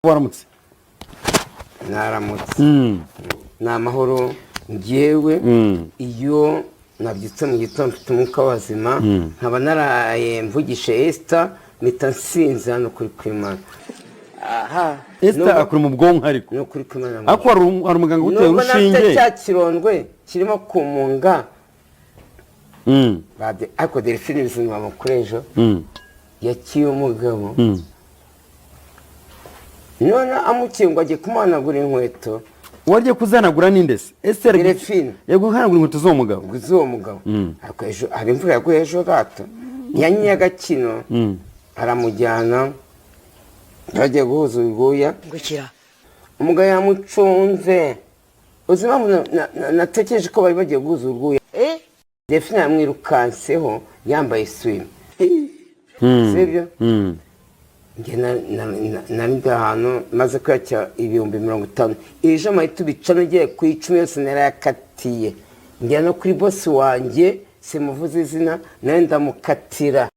Waramutse? Naramutse, ni amahoro. Ngewe iyo nabyutse mu gitondo mfite umwuka w'abazima, nkaba naraye mvugishe Esita, mpita nsinze hano kuri kwimana aha. Esita akuri mu bwonko, ariko Ni ukuri kwimana. Ariko hari umuganga uguteye Nubwo nafite urushinge. cya kirondwe kirimo kumunga. Ariko Delphine bizima makuru ejo yakiye umugabo, none amukiye ngo agiye kumuhanagura inkweto. Wagiye kuzanagura ninde se? Esita? Delphine. Yego, guhanagura inkweto z'uwo mugabo. Z'uwo mugabo. Ariko ejo hari imvura yaguye ejo gato ya Nyagakino, aramujyana bagiye guhuza urwuya. Ngukira. Umugabo yamucunze. Uzi impamvu natekereje ko bari bagiye guhuza urwuya? Delphine yamwirukanseho yambaye swime, sibyo? Njye nari ndi ahantu maze kwiyakira 50,000. Iri jama tubica ugiye ku 10 yose narayakatiye, njya no kuri bosi wanjye, simuvuze izina, nawe ndamukatira.